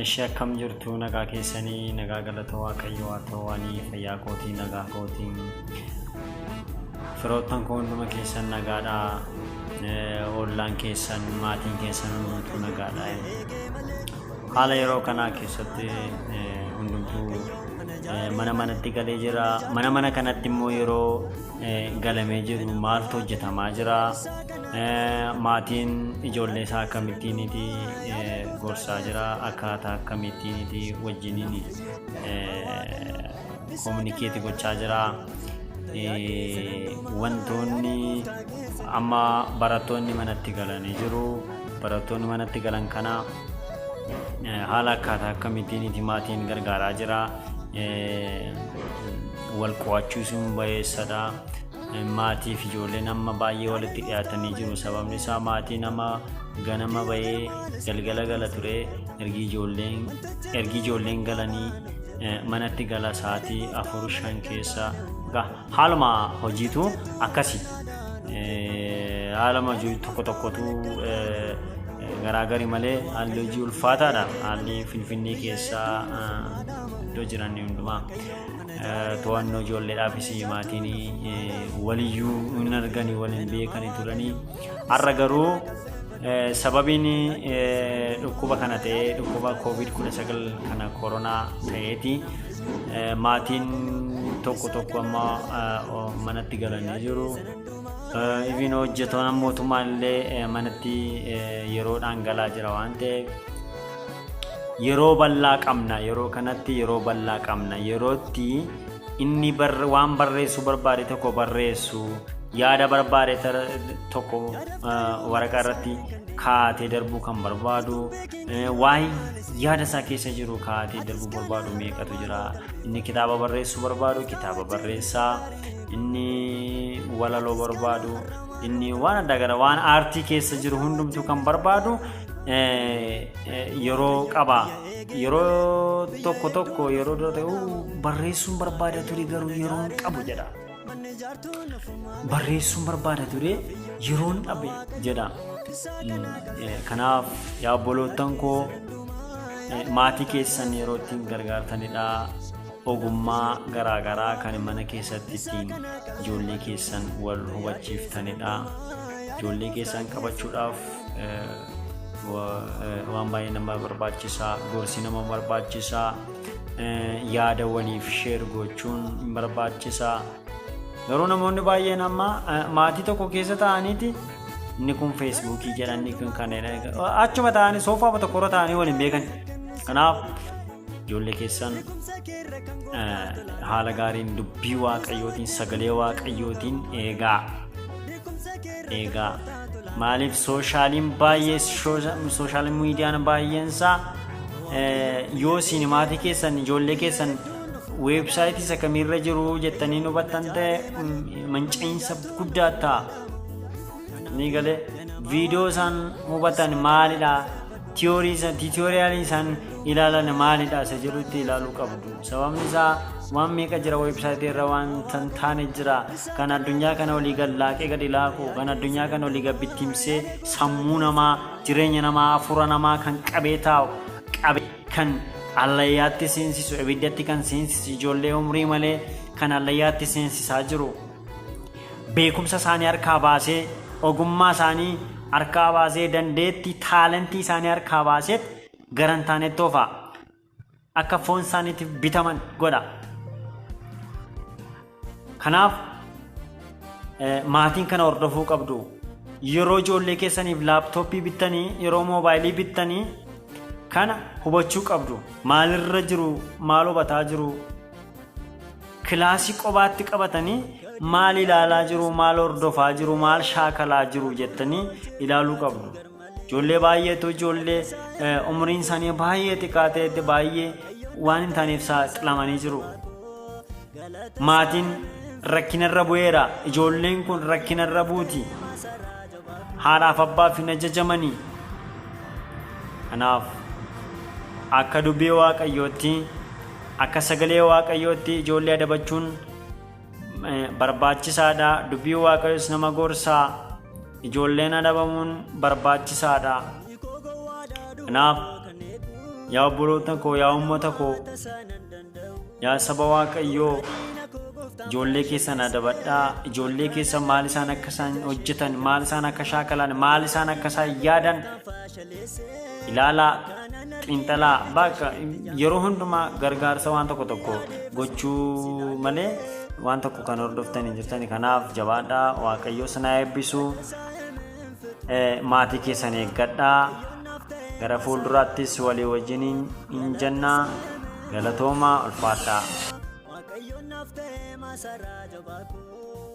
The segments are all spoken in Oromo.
Ishee akkam jirtu? Nagaa keessanii? Nagaa galata Waaqayyoo haa ta'u. Ani fayyaa kootii, nagaa kootiin, firoottan koo hunduma keessan nagaadha. Ollaan keessan, maatiin keessan hundumtuu nagaadha. Haala yeroo kanaa keessatti hundumtuu mana manatti galee jira. Mana mana kanatti immoo yeroo galamee jiru maaltu hojjetamaa jira? Maatiin ijoollee isaa akkamittiiniti gorsaa jira? Akkaataa akkamittiiniti wajjiniin communicate gochaa jira? Wantoonni amma barattoonni manatti galanii jiru. Barattoonni manatti galan kana haala akkaataa akkamittiiniti maatiin gargaaraa jira? Wal qo'achiisuun bayeessadha. Maatii fi ijoolleen amma baay'ee walitti dhiyaatanii jiru. Sababni isaa maatiin amma ganama bahee galgala gala ture. Ergi ijoolleen galanii manatti gala sa'aatii 4, 5 keessa. Haaluma hojiitu akkasi. Haaluma hojii tokko tokkotu garaagari malee haalli hojii ulfaataadha. Haalli Finfinnee keessaa iddoo jiran hundumaa. To'annoo ijoolleedhaafis maatiin waliyyuu hin arganii, waliin beekanii turanii. Har'a garuu sababiin dhukkuba kana ta'ee, dhukkuba COVID 19 kana, koronaa ta'eeti, maatiin tokko tokko amma manatti galanii jiru. Even hojjettoonni mootummaa illee manatti yeroodhaan galaa jira waan ta'eef, yeroo bal'aa qabna. Yeroo kanatti yeroo bal'aa qabna, yerootti inni waan barreessuu barbaade tokko barreessu, yaada barbaade tokko waraqaa irratti kaa'atee darbuu kan barbaadu, waa'ee yaada isaa keessa jiru kaa'atee darbuu barbaadu meeqatu jira? Inni kitaaba barreessuu barbaadu kitaaba barreessaa, inni walaloo barbaadu, inni waan adda gara waan aartii keessa jiru hundumtuu kan barbaadu yeroo qaba. Yeroo tokko tokko, yeroo dura ta'u, barreessuun barbaada ture garuu yeroon qabu jedha. Barreessuun barbaada ture, yeroon dhabe jedha. Kanaaf yaa obboloottan koo, maatii keessan yeroo ittiin gargaartanidha. Ogummaa garaagaraa kan mana keessatti ittiin ijoollee keessan wal hubachiiftanidha. Ijoollee keessan qabachuudhaaf waan baay'ee nama barbaachisaa, gorsi nama barbaachisaa, yaada waliif share gochuun hin barbaachisaa. Garuu namoonni baay'een amma maatii tokko keessa ta'aniiti, inni kun Feesbuukii jedha, inni kun kan achuma ta'anii soofaa tokko irra ta'anii waliin beekan. Kanaaf ijoollee keessan haala gaariin dubbii Waaqayyootiin, sagalee Waaqayyootiin eegaa. Eegaa. Maaliif socialiin baay'ee, social mediaan baay'eensaa, yoo isin maatii keessan, ijoollee keessan weebsaayitii isa kamiirra jiru jettanii hubattan ta'e, manca'iinsa guddaa ta'a. Ni galee viidiyoo isaan hubatan maalidha? Tiyoorii tutorialii isaan ilaalan maalidha isa jedhutti ilaaluu qabdu. Sababni isaa waan meeqa jira weebsaayitii irra, waan tan taane jira. Kan addunyaa kana olii gad laaqee gadi laaqu, kan addunyaa kana olii gad bittimsee sammuu namaa, jireenya namaa, hafuura namaa kan qabee taa'u, qabee kan allayyaatti seensisu, ibiddatti kan seensisu, ijoollee umrii malee kan allayyaatti seensisaa jiru. Beekumsa isaanii harkaa baasee, ogummaa isaanii harkaa baasee, dandeettii, talentii isaanii harkaa baasee gara hin taanetti oofaa. Akka foon isaaniitiif bitaman godha. Kanaaf maatiin kana hordofuu qabdu. Yeroo ijoollee keessaniif laaptooppii bittanii, yeroo moobaayilii bittanii, kana hubachuu qabdu. Maalirra jiru? Maal hubataa jiru? Kilaasii qobaatti qabatanii maal ilaalaa jiru, maal hordofaa jiru, maal shaakalaa jiru jettanii ilaaluu qabdu. Ijoollee baay'eetu ijoollee umriin isaanii baay'ee xiqqaa ta'etti baay'ee waan hin taaneef saaxilamanii jiru. Maatiin rakkinarra bu'eera. Ijoolleen kun rakkinarra buuti. Haadhaaf abbaaf hin ajajamanii. Kanaaf akka dubbii Waaqayyootti, akka sagalee Waaqayyootti ijoollee adabachuun barbaachisaadha. Dubbii Waaqayyoos nama gorsaa. Ijoolleen adabamuun barbaachisaadha. Kanaaf Yaa obboloota koo, yaa uummata koo, yaa saba Waaqayyoo, ijoollee keessan adabadhaa. Ijoollee keessan maal isaan akka isaan hojjetan, maal isaan akka shaakalan, maal isaan akka isaan yaadan ilaalaa, xiinxalaa. Bakka yeroo hundumaa gargaarsa waan tokko tokko gochuu malee waan tokko kan hordoftan hin jirtani. Kanaaf jabaadhaa, Waaqayyoo sana eebbisu. Maatii keessan eeggadhaa. Gara fuulduraattis walii wajjin hin jennaa. Galatoomaa, ulfaadhaa. Waaqayyoon naaf ta'e masaraa jabaa koo.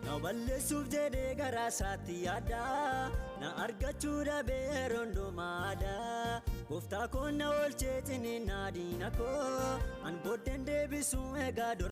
Na balleessuuf jedhee garaa isaatti yaada. Na argachuu dhabee yeroo hundumaadha. Gooftaa koo na oolchee ciniinnaa diina koo. An booddeen deebisuu egaa.